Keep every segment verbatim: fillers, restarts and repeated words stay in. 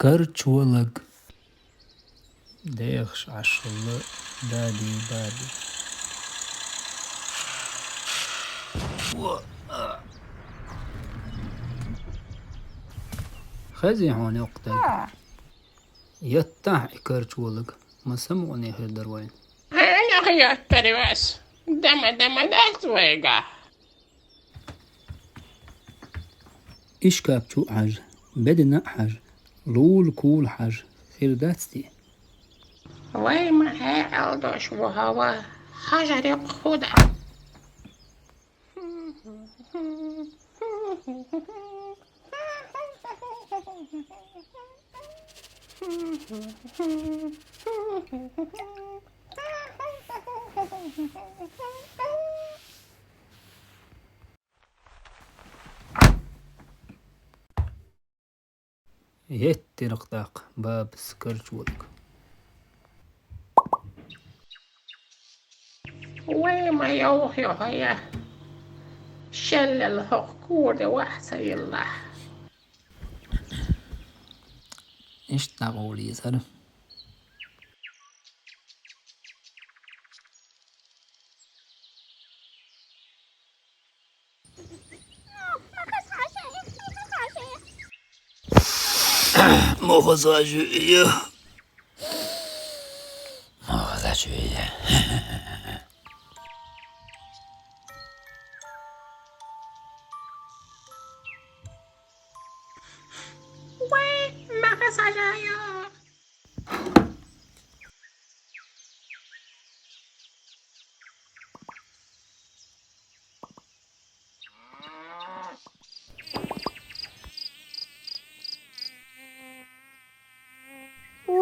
Карчолаг. Дехаш Ӏаш хилла дади-баби. Хези хьона йоккха даг. Еттахь и карчолаг, ма самукъане хир дара вайна. Хьенах еттар вес? Дама-дама дац вайга. Ишкап чу а хьажа, бедана а хьажа, лула-кула хьажа, хир дац те? Вай ма хьекъал дош ву хьо ва, хьажар юкъ хӀу да? Еттира-кх тӀаккха бабас карчолаг. Вай ма йовха йо хьо я, шеллал хӀокху кора де ваха ца йиллахь. Иштта дӀакъовла езара. Муха зажу ю? Муха зажу ю? Вай, муха зажу ю?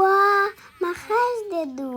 Ва, ма хаза де ду.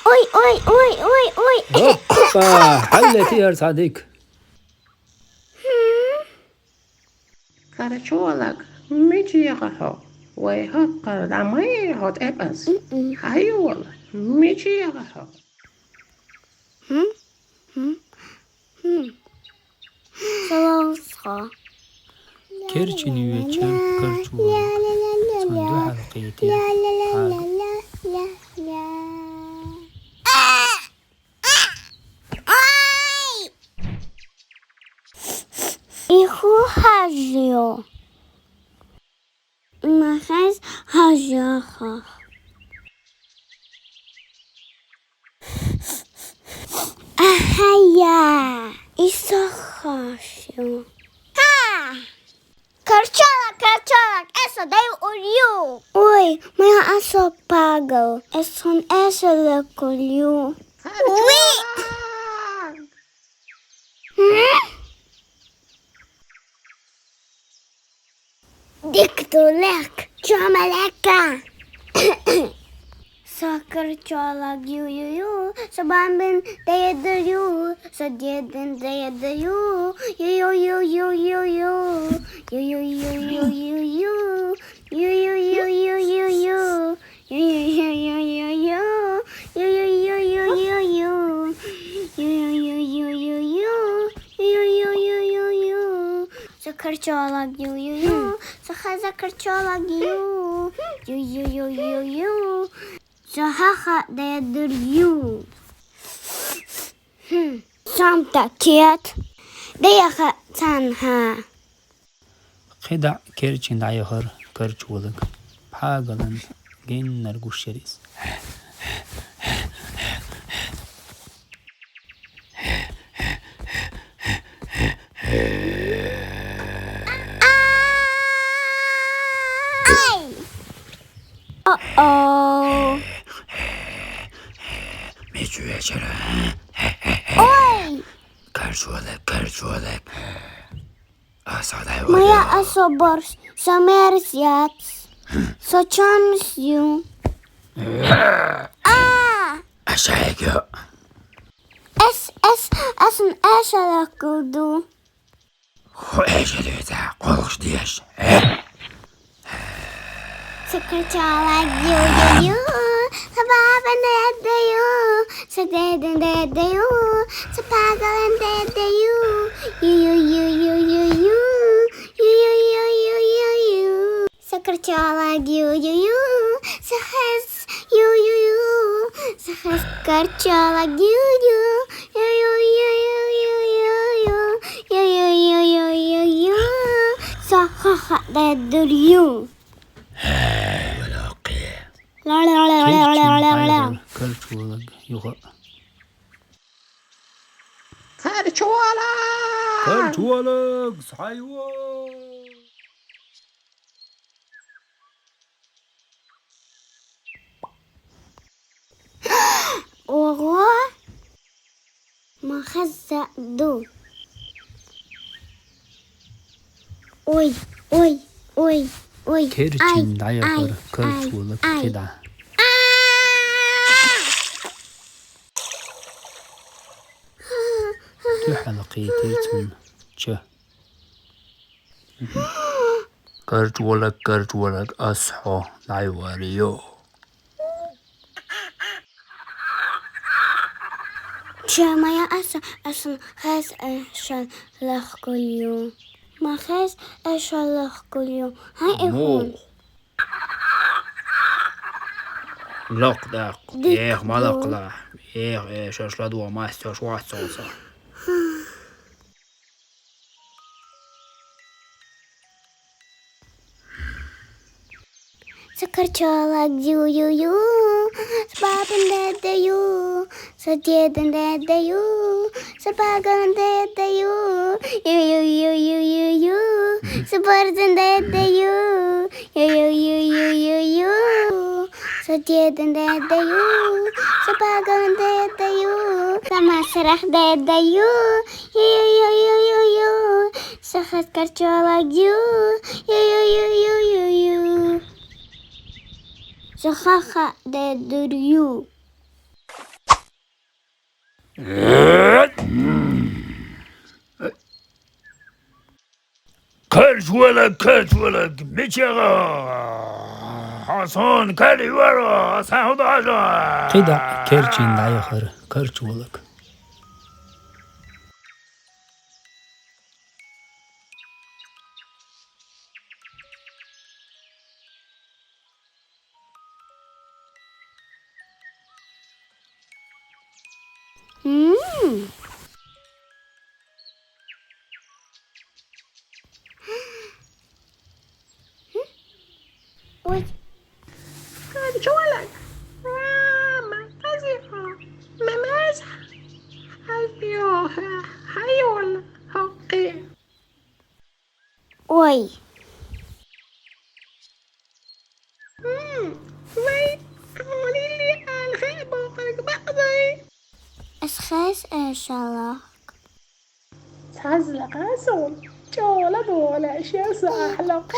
Ой, ой, ой, ой, ой. Оппа, хьалле тиар цхьадиг. Карчолаг, мича яха хьо? Вай хӀокхара дӀа ма е хьо тӀекӀаз. М-м. Хьайола, мича яха хьо? Хм? Хм? Хм. Салавсха. Керчина веча карчолаг. Цунда хьалкхетира. Ай! И хӀу хьажа ю? Ма хаза хьажа яхах. Ахьа-я, и со хьажа ю. Ха! Карчолаг, карчолаг, эса дай ур ю. Ой, моя асо пагал, эс хьуна эса лакур ю. Уи! Хм? Дика ду лек, чома лека. Со карчолаг ю-ю-ю, со бамбин дедур ю, со дедин дедур ю, ю-ю-ю-ю-ю-ю, ю-ю-ю-ю-ю-ю, ю-ю-ю-ю-ю-ю. Ю-ю-ю-ю-ю-ю. Ю-ю-ю-ю-ю-ю. Ю-ю-ю-ю-ю. Закарчалаг ю-ю-ю. Саха закарчалаг ю. Ю-ю-ю-ю-ю. Саха дедур ю. Хм. Сам такет. Даяха цанха. КхидӀа керчина дӀаяхара карчалаг. Пхьагалан геннара гуш яра иза. Ай! О-о! Мичу вечера? Ой! Карчалаг, карчалаг. Моя особорс, со мерзец, со чамс ю. А! Ашайгё. Эс, эс, эс Sun eşalak guldu. Ho eşe döze, kolkuş diyeş. Eh? Sıkırçalak yu yu yu. Sababın dede yu. Sadedin dede yu. Sapagalın dede yu. Yu yu yu yu yu yu. Yu yu yu yu yu yu. Sıkırçalak yu yu yu. Sıhız yu yu yu. Sıhız kırçalak yu yu. Yu yu yu yu yu yu yu. Yu yu yu yu yu yu. Sahaha dedur yu. He, öyle okey. La la la la la la la. Kırçuvalık, yuha. Kırçuvalık. Kırçuvalık, sayva. Oho. Mahazza du. Oy, oy, oy, oy. Kerçin dayakları kırçuvalık keda. Tühalakı terçin çı. Kırçuvalık, kırçuvalık, asho, dayvariyo. Чамая аса, асан хас эшалах гулю. Ма хас эшалах гулю. Хай эхун. Лок дак. Ех, малакла. Ех, эшашла дуа мастер швацоса. Сакарчалак дю-ю-ю, сабабын дәдәю, садедын дәдәю, сабагын дәдәю, ю-ю-ю-ю-ю-ю, сабарзын дәдәю, ю-ю-ю-ю-ю-ю, садедын дәдәю, сабагын дәдәю, самасырах дәдәю, ю-ю-ю-ю-ю-ю. Сахас карчалак ю, ю, ю, ю, ю, ю, ю. Сахаха де дурю. Качвалак, качвалак, мичага. Хасан каривара, сахудажа. Кида керчин даяхар, качвалак. М. Ой. Качвалак. Мама, азиха. Мамаз. Хайо, хайол, хокки. Ой. М, вай, амалили алхе бохарг бахзай. Эсхес эшалак. Цазлакъасун, чӀола дола шер сахлак.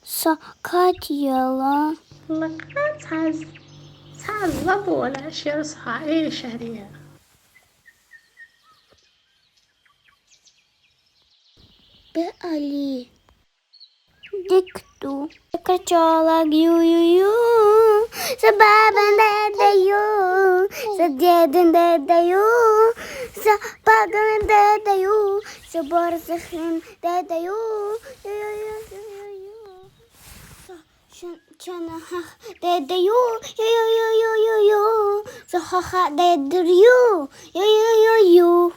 Сакат яла. Лакъа цаз, цазла дола шер са эшария. Бе али. Дикту. Качалак ю-ю-ю. Сабабын дәдәю. Садедын дәдәю. Сапагын дәдәю. Сабарзыхын дәдәю. Ю-ю-ю-ю-ю-ю. Са-, шын-, чанахах дәдәю. Ю-ю-ю-ю-ю-ю. Сахаха дәдүрю. Ю-ю-ю-ю.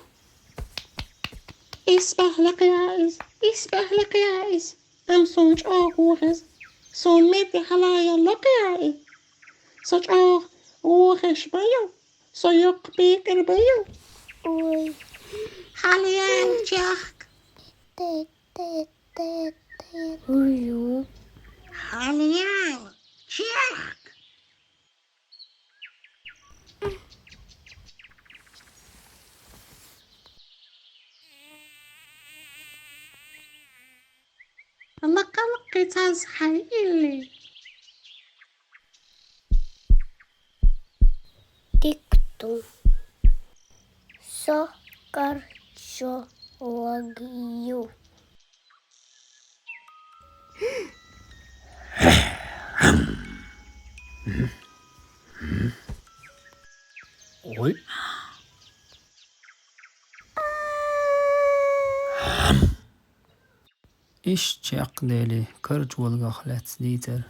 Исбах лакъяис, исбах лакъяис. Ам сун чӀоагӀ вухес, сун меди халая лакъяи. Со чӀоагӀ вухеш баю, со юкъ бикӀир баю. Ой. Халиял чахк. Те, те, те, те. Ую. Халиял чахк. Лакъа-лакъи цаз хьай илли. Дикту. Со карчолагъю. Ой. Иштта чакхдели, карчолагах лаьцна дийцар.